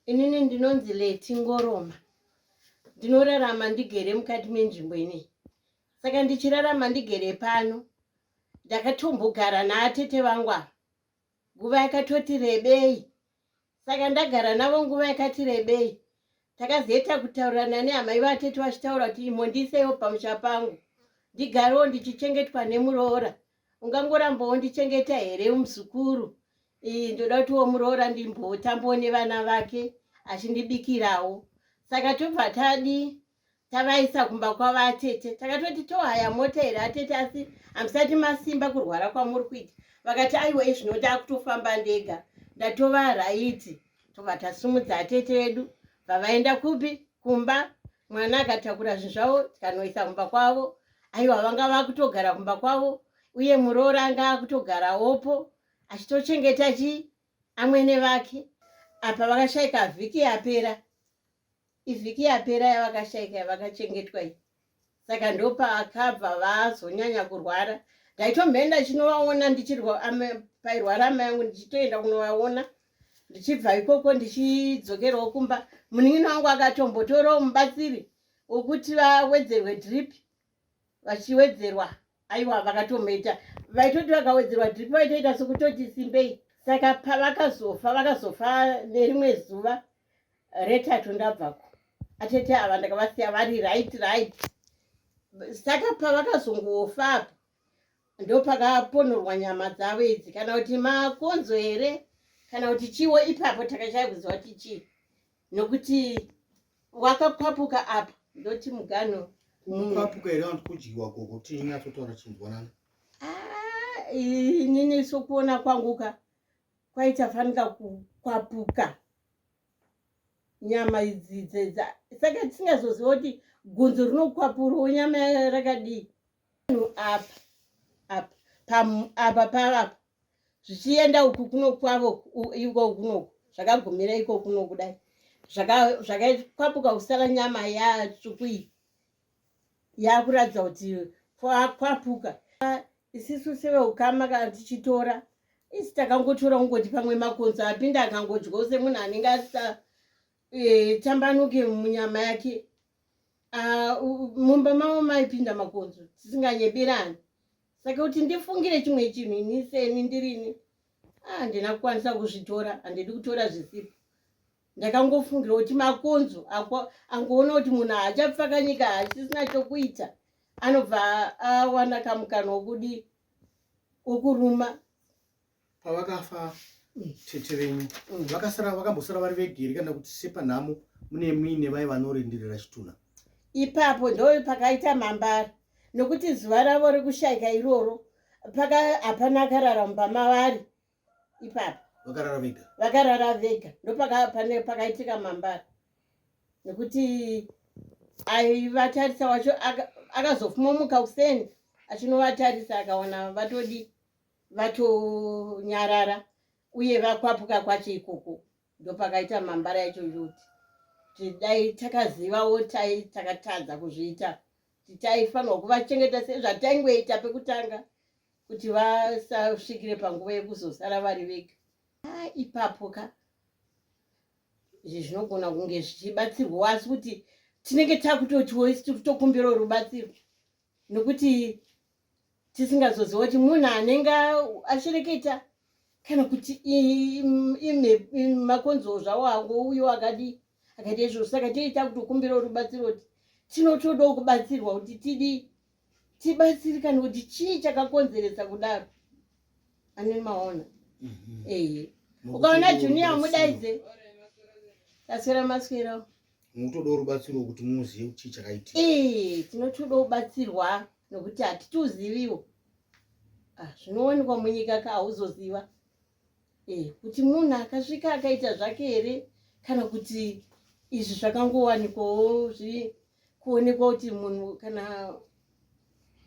Inini ndinonzi Leti Ngoroma. Ndinorarama ndigere mukati menzvimbo ineyi. Saka ndichirarama ndigere pano, ndakatombogara naatete vangu ava nguva yakatoti rebei. Saka ndagara navo nguva yakati rebei, takazoita kutaurirana nehama ivatete vachitaura kuti imhondiseiwo pamusha pangu ndigarewo ndichichengetwa nemuroora. Ungangorambawo ndichengeta here muzukuru? Iyi ndoda kutiwo muroora ndimbotambawo nevana vake achindibikirawo. Saka tobva tadii tavaisa kumba kwavo atete. Takatoti tohaya mota here atete, asi hamusati masimba kurwara kwamuri kuita. Vakati aiwa, izvino ndakutofamba ndega, ndatova raiti. Tobva tasimudza atete vedu, bva vaenda kupi? Kumba. Mwana akatakura zvinhu zvavo tikanoisa kumba kwavo. Aiwa, vanga vakutogara kumba kwavo, uye muroora anga akutogarawopo achitochengeta chi amwene vake. Apa vakashaika vhiki yapera, ivhiki yapera yavakashaika, yavakachengetwa iyi. Saka ndopaakabva vazonyanya kurwara. Ndaitomboenda chinovaona ndichirwa pairwara amai yangu, ndichitoenda kunovaona, ndichibva ikoko ndichidzokerawo kumba. Munin'ina wangu akatombotorawo mubatsiri wokuti vawedzerwe drip, vachiwedzerwa. Aiwa, vakatomboita, vaitoti vakawedzerwa drip vaitoita sokutoti simbei. Saka pavakazofa, vakazofa nerimwe zuva retatu ndabvako. Atete ava ndakavasiya vari right. Saka pavakazongofa apa, ndopakaponorwa nyama dzavo idzi, kana kuti makonzo here, kana kuti chiwo. Ipapo takashaya kuziva kuti chii, nokuti wakakwapuka apa, ndoti mugano. Kukwapuka here kana kuti kudyiwa, gogo? Tinyatsotaura chinzwanana. Ah, inini sokuona kwangu ka, kwaita fanika kukwapuka nyama idzi dzedza. Saka tisingazoziva kuti gunzo rinokwapurwo nyama rakadii. Apa apa apa pavapa zvichienda uku kuno kwavo iko kunoku, zvakagumira iko kuno kudai, zvakakwapuka kusara nyama yatsvuku iyi, yakuratidza kuti kwapuka. Isisu seveukama kana tichitora isi, takangotora kungoti pamwe makonzo apinda akangodyawo, semunhu anenge asisa tambanuke munyama yake. Mumba mavo maipinda makonzo, tisinganyeberani. Saka kuti ndifungire chimwe chinhu ini seni ndirini, handina kukwanisa kuzvitora, handidi kutora zvisipo. Ndakangofungira kuti makonzo angoona kuti munhu haachapfakanyika, hachisina chokuita, anobva awana kamukana wokudi wokuruma. Pavakafa tete venyu, vakasara, vakambosara vari vega here, kana kuti sepanhamo mune muine vai vanorindirira chitunha? Ipapo ndo pakaita mambara, nokuti zuva ravo rekushayika iroro paka hapana akarara mumba mavari ipapo. Vakarara vega? Vakarara vega. Ndo pakaitika mambara, nekuti aivatarisa wacho akazofumomuka kuseni achinovatarisa, akaona vatodi vatonyarara uye vakwapuka kwacho ikoko. Ndopakaita mambara yacho yoti dai takazivawo tai takatadza kuzviita, taifanirwa kuvachengeta sezvataingoita pekutanga, kuti vasasvikire panguva yekuzosara vari vega. Ah, ipapo ka izvi zvinogona kunge zvichibatsirwawo, asi kuti tinenge takutotiwo isi tiri kutokumbirawo rubatsiro, nokuti tisingazoziva kuti munhu anenge ashereketa kana kuti makonzo zvawo angouyo akadi akaita izvozvo. Saka toita kutokumbirawo rubatsiro, kuti tinotodawo kubatsirwa kuti tidi tibatsirikane kuti chii chakakonzeresa kudaro. Ane maona? Ehe, ukaona Junior mudaidze. Taswera, maswera. Munotodawo rubatsiro kuti muzive kuti chii chakaitika. Ee, tinotoda kubatsirwa nokuti hatitoziviwo. Ah, zvinowanikwa munyika ka, hauzoziva kuti munhu akasvika akaita zvake here, kana kuti izvi zvakangowanikwawo zviri kuonekwa kuti munhu kana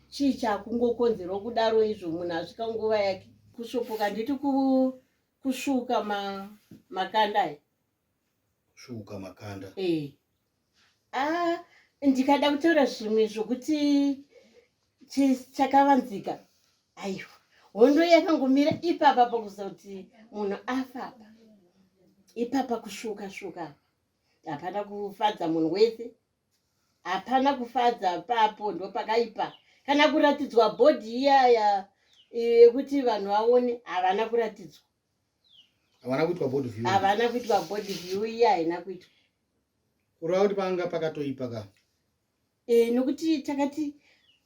chii chakungokonzerwa kudaro izvo munhu asvika nguva yake. Kusvopoka, nditi kusvuka makanda aya. Kusvuka makanda. Ee. Ah, ndikada kutaura zvimwe zvokuti chakavanzika, aiwa, hondo yakangomira ipapa pakuzoti munhu afa apa. Ipapa kusvuka svuka hapana kufadza munhu wese, hapana kufadza papo, ndopakaipa. Kana kuratidzwa bhodhi iyaya yekuti vanhu vaone, havana kuratidzwa. Havana kuitwa body view. Havana kuitwa body view iya, haina kuitwa. Kureva kuti panga pakatoipa ka? E, nokuti takati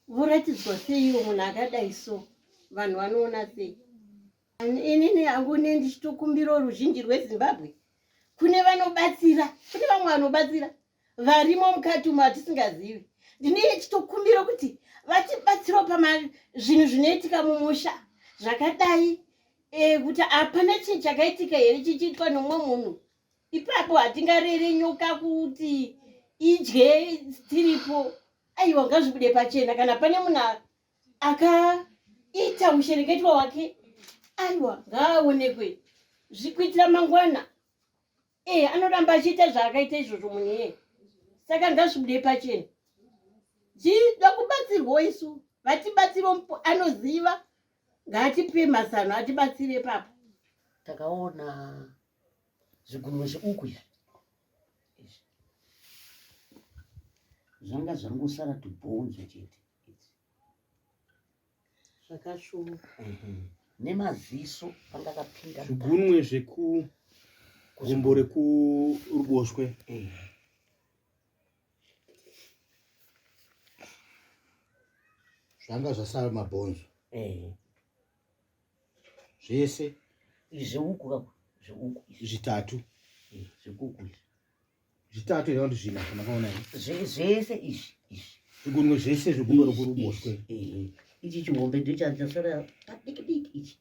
voratidzwa seiwo munhu akadai so, vanhu vanoona sei? Inini hangu ne ndichitokumbirawo ruzhinji rweZimbabwe, kune vanobatsira, kune vamwe vanobatsira varimo mukati umo hatisingazivi. Ndine chitokumbira kuti vatibatsirawo pamazvinhu zvinoitika mumusha zvakadai, kuti hapana chinhu chakaitika here chichiitwa nomumwe munhu ipapo. Hatingarere nyoka kuti idye tiripo. Aiwa, ngazvibude pachena. Kana pane munhu akaita ushereketwa wake, aiwa, ngaaonekwe zvikuitira mangwana. Anoramba achiita zvaakaita izvozvo munhu iyeye, saka ngazvibude pachena. Chida kubatsirwawo isu, vatibatsire. Anoziva ngaatipe mazano, atibatsire papo. Takaona zvigunwe zveuku izvi, izvi zvanga zvangosara tubhonzo chete idzi. Zvakasvuka. Nemaziso panga akapinda. Zvigunwe zvekugumbo rekuruboshwe. Zvanga zvasara mabhonzo zvese. Izvi zveuku kako, zveuku izvi. Zvitatu. Zvekuku izvi. Zvitatu here kuti zvina zvamakaona here? Zvese izvi izvi. Zvigunwe zvese zvegumbo rekuruboshwe. Ichi chihombe ndochasara padiki diki ichi.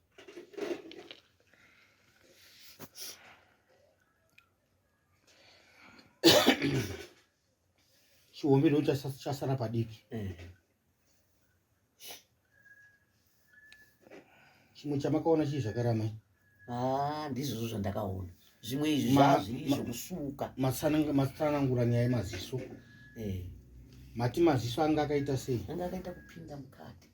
Chihombe ndo chasara padiki. Chimwe chamakaona chii zvakarama? Ah, ndizvozvo zvandakaona. Zvimwe izvi zvazviri zvekusuka. Matsanangura nyaya yemaziso. Mati maziso anga akaita sei? Anga akaita kupinda mukati.